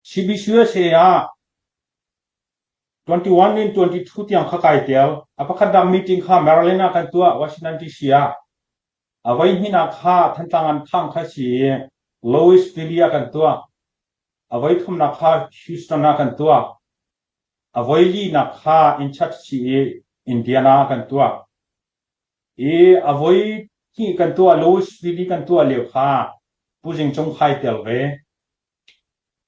CBCUSA ah 21 in 22 tiang kha kai tel. A pakhat dang meeting kha Maryland ah kan tuah, Washington DC ah. A voi hnihnak kha Thantlang an phang kha si i Louisville ah kan tuah. A voi thumnak kha Houston ah kan tuah. A voi linak kha in charge si i Indiana ah kan tuah. I a voi hnih kan tuah Louisville kan tuah lio kha Pu Zing Cung khai tel ve.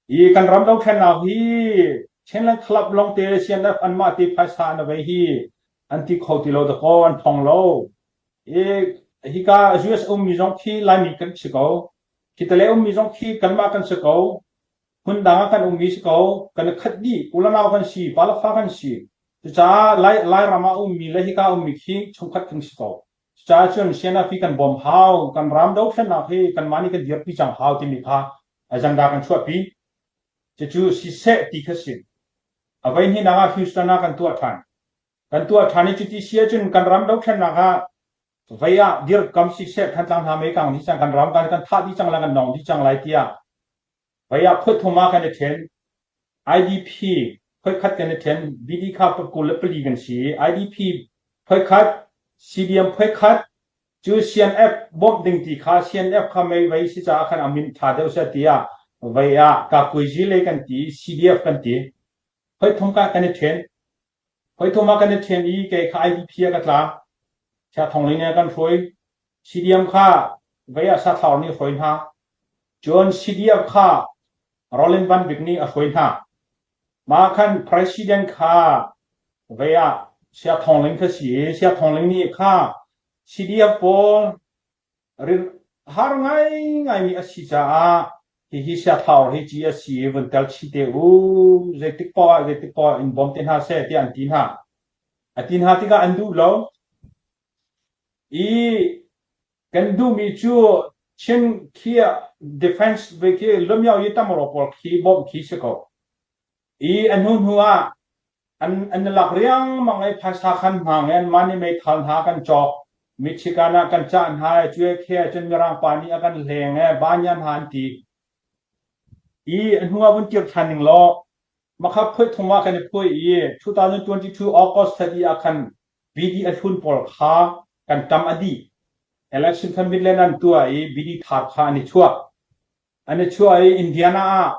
I kan ram dothlennak hi Chinland Club lawngte CNF anmah te phaisa an avei hi an ti kho ti lo dakaw an thong lo. I hika US ummi zong khi Laimi kan si ko. Khitale ummi zong khi kanmah kan si ko. Hmun dang ah kan ummi si ko. Kan i khat dih. Ulanau kan si. Palafa kan si. Cucaah Lai, Lairam ah ummi le hika ummi khi chungkhat kan si ko. Cucaah cun CNF hi kan bawm hau, kan ram dothlennak hi kanmah nih kan dirpi cang hau timi kha agenda kan chuahpi. Cucu siseh ti kha si. A voi hnihnak ah Houston ah kan tuah ṭhan. Kan tuah ṭhan i cuti si ahcun kan ram dothlennak ah vei ah dirkam siseh Thantlang hna mei kang dih cang, kan ram kan kan thah dih cang lai, kan nong dih cang lai tiah Vei ah khuathum ah kan i ṭhen. IDP khoikhat kan i ṭhen. BD kha 24 kan si i IDP khoikhat, CDM khoikhat cu CNF bawmh ding ti kha CNF kha mei vei si caah khan a min ṭha deuh seh tiah vei ah kakuaizi lei kan ti i CDF kan ti. Khoithum ka kan i ṭhen. Khoithum ah kan i ṭhen i kei kha IDP ah ka tla. Chia Thong Ling nih a kan hruai. CDM kha vei ah Sathlaur nih a hruai hna. Cun CDF kha Roland Van Bik nih a hruai hna. Mah khan President kha vei ah Sia Thawng Ling kha si i Sia Thawng Ling nih kha CDF pawl har ngaingaimi a si caah hihi Sia Thaur hi ci a si i vun tel chih te u zeitik poah ah zeitik poah in bawm te hna seh tiah an ti hna. A ti hna tikah an duh lo. I Kan duhmi cu Chin khi defense ve khi Lumyao yi tamro pawl khi bawmh khi si ko. I a hnu hnu ah an an lak riangmang i phaisa khan hmang i anmah nih meithal hna kan cawk. Michigan ah kan cah hna i cuai khe cun Mirang pa nih a kan hleng e banyan hna an ti. I a hnu ah vun kir ṭhan ning law makha phuai thum ah kan i phuai i 2022 August 30 ah khan BD a hlun pawl kha kan ṭam a dih. Election kha Midland an tuah i BD thar kha an i chuah. An i chuah i Indiana ah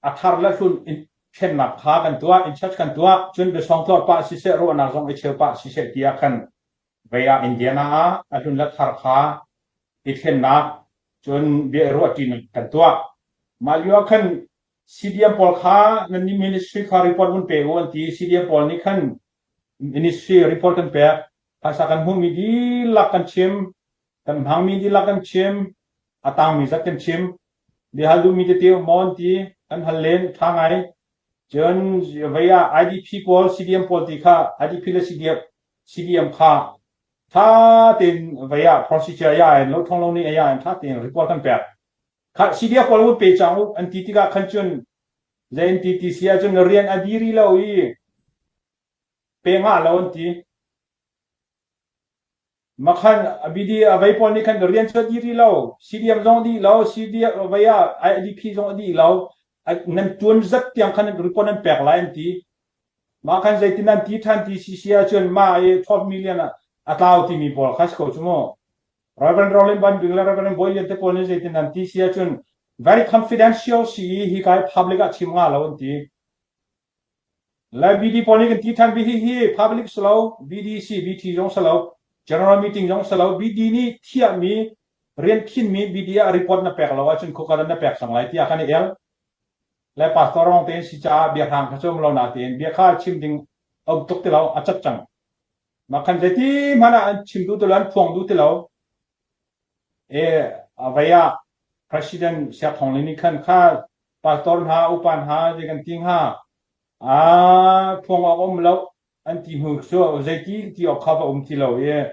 a thar le hlun thlennak kha kan tuah, in church kan tuah. Cun biasawng tlawr pah siseh, ruahnak zong i cheu pah siseh tiah khan vei ah Indiana ah a hlun le thar kha i thlennak cun bia i ruahṭinak kan tuah. Mah lio ah khan CDM pawl kha nan nih ministry kha report vun pe u an ti. CDM pawl nih khan ministry report kan pek. Phaisa kan hmuhmi dihlak kan chim. Kan hmangmi dihlak kan chim. A tangmi zat kan chim. Biahal duhmi tete um maw an ti. Kan hal len. Ṭha ngai. Cun vei ah IDP pawl, CDM pawl ti kha IDP le CDF, CDM kha ṭha tein vei ah procedure ya in lo thong lo nih ya in ṭha tein report kan pek. Kha CDF pawl vun pe cang u an ti tikah khan cun zei an ti ti si ahcun rian a diri lo i pe ngah lo an ti. Makhan BD a vei pawl nih khan rian cu a diri lo CDM zong dih lo CDF vei ah IDP zong a dih lo nan tuan zat tiang khan report nan pek lai an ti. Mah khan zeitin an ti than ti si si ahcun mah i 12 million a tlau timi pawl kha si ko cu mu. Reverend Roland Van Bing le Reverend Bawi Lian te pawl nih zeitin an ti si ahcun very confidential si i hi kai public ah chim nga lo an ti. Le BD pawl nih kan ti than bi hi hi public si lo BDC BT zong si lo general meeting zong si lo BD nih thiahmi rian khinmi BD ah report na pek lo ahcun khukaran na pek cang lai tiah kan i el. Le pastor rong tein si caah bia hrang kha cu um lo natein bia kha chim ding a um tuk ti lo a cat cang. Mah khan zeiti hmanh ah an chim duh ti lo, an phuang duh ti lo. E, a vei ah President Siak Thawng Ling nih khan kha pastor hna, upa hna zei kan ti hnga, aa phuang awk um lo an ti hnu cu zeiti ti awk kha va um ti lo i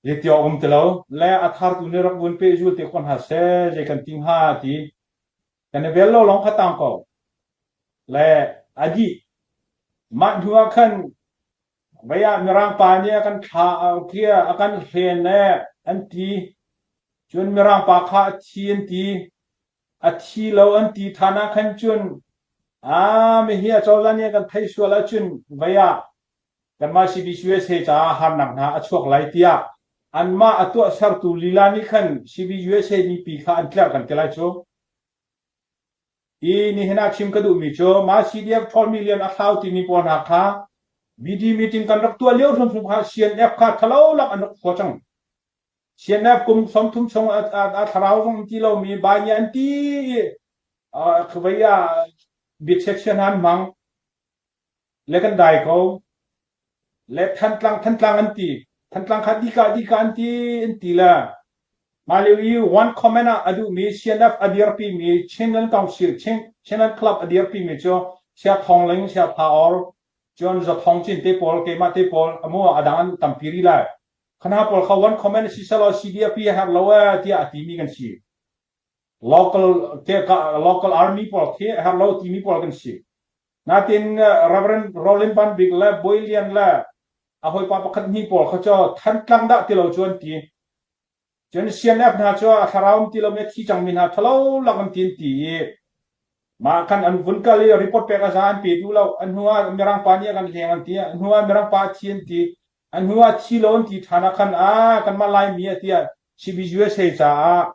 zeiti awk um ti lo. Le a thartu nih rak vun pehzul te ko hna seh zei kan ti hnga ti kan i vel lo lawng kha tang ko. Le a dih. Mah hnu ah khan vei ah Mirang pa nih a kan thla a kan hlen le an ti. Cun Mirang pa kha a thi an ti. A thi lo an ti ṭhan ah khan cun aa mihi acozah nih a kan theih sual ahcun vei ah kanmah CBCUSA caah harnak hna a chuak lai tiah anmah a tuahsertu lila nih khan CBUSA mipi kha an tlerh kan ti lai cu. I nihin ah chim ka duhmi cu mah CDF 12 million a thlau timi pawl hna kha BD meeting kan rak tuah lio hrimhrim kha CNF kha thalo lak an rak khua cang. CNF kum 30 chung a thlarau zong ti lomi bai nih an ti i vei ah biachekchia hna an hmang. Le kan dai ko. Le Thantlang Thantlang an ti. Thantlang kha dika dika an ti an ti le mah lio i one comment ah a duhmi CNF a dirpi mi Chinland Council Chin Chinland Club a dirpi mi cu Sia Thawng Ling Sia Pha Or cun Za Thawng Cin te pawl keimah te pawl amu a dang an tampi rih lai. Khana pawl kha one comment si selaw CDF hi a herh lo ee tiah a timi kan si. Local te local army pawl khi a herh lo timi pawl kan si. Natin Reverend Roland Van Bik le Bawi Lian le a hawipa pakhat hnih pawl kha cu Thantlang dah ti lo cu an ti. Cun CNF hna cu a thlarau um ti lomi a thi cangmi hna ṭhalo lak an ti an ti i mah khan an vun kal i report pek a za an pe duh lo. A hnu ah Mirang pa nih a kan hleng an ti. A hnu ah Mirang pa a thi an ti. A hnu ah thi lo an ti ṭhan ah khan ah kanmah Laimi ah tiah CBUSA caah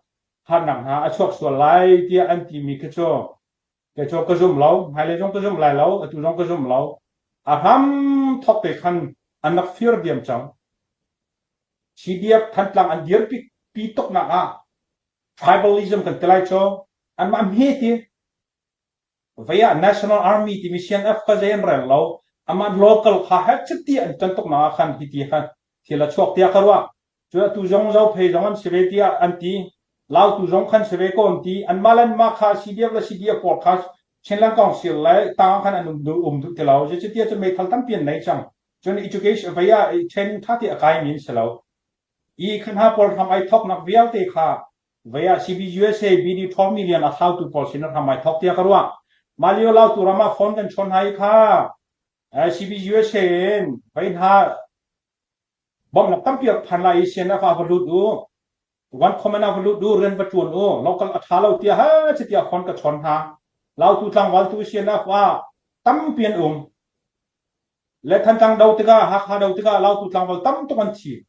harnak hna a chuak sual lai tiah an timi khi cu Kei cu ka zum lo, hmailei zong ka zum lai lo, atu zong ka zum lo. A hram thawk te khan an rak fir diam cang. CDF Thantlang an dirpi pi tuknak ah tribalism kan ti lai cu anmah hme ti vei ah National Army timi CNF kha zei an rel lo amah local kha he chiti an ton tuknak ah khan hiti khan thil a chuak tiah ka ruah. Cu atu zong Zophei zong an si ve tiah an ti. Lautu zong khan si ve ko an ti. Anmah le anmah kha CDF le CDF pawl kha Chinland Council le tang ah khan an um duh, um duh ti lo. Zeicatiah cun meithal tampi an nei cang. Cun education vei ah training ṭha te a kaimi an si lo. I kha hna pawl hram ai thawknak vialte kha vei ah CBUSA BD 12 million a thlautu pawl sin hram ai thawk tiah ka ruah. Mah lio Lautu ram ah phone kan chawn hna i kha CBUSA in vei hna Bawmhnak tampi rak phan lai i CNF ah va lut u. One common ah va lut u, rian va ṭuan u, local a ṭha lo tiah ha tiah phone ka chawn hna. Lautu tlangval tu CNF ah tampi an um. Le Thantlang do tikah, Hakha do tikah Lautu tlangval tam tuk an thi.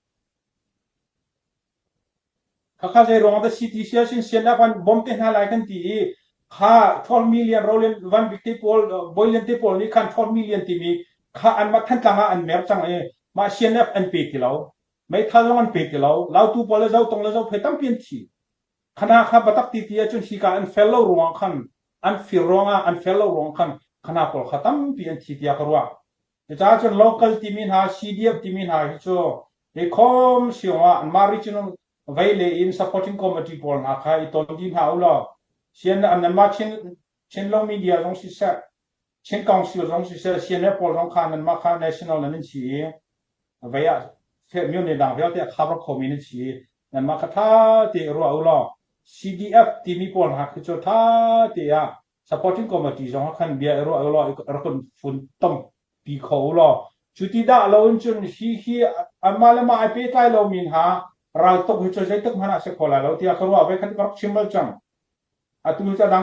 Khakha zei ruang dah si ti si ahcun CNF an bawm te hna lai kan ti i kha 12 million Roland Van Bik te pawl Bawi Lian te pawl nih khan 12 million timi kha anmah Thantlang ah an mer cang i mah CNF an pe ti lo. Meithal zong an pe ti lo. Lautu pawl le Zotong le Zophei tampi an thi. Khana kha batak ti ti ahcun hika an fel lo ruangah khan an fir ruangah an fel lo ruangah khan khana pawl kha tampi an thi tiah ka ruah. Cucaah cun local timi hna CDF timi hna hi cu hi khawm siong ah anmah regional vei le in supporting committee pawl hna kha i ton dih hna u law sian nanmah Chin Chinlo media zong siseh Chin Council zong siseh CNF pawl zong kha nanmah kha national nan in si i vei ah myone dang vialte a cover khomi nan si i nanmah kha tha te ruah u law CDF timi pawl hna khi cu tha te ah supporting committee zong ah khan bia i ruah u law rak in fun tom pi kho u law cu ti dah lo in cun hi hi anmah le mah ai pehtlai lomi hna raltuk hi cu zeitik hmanh ah si kho lai lo tiah ka ruah ve khan ka rak chim bal cang atu cu dang.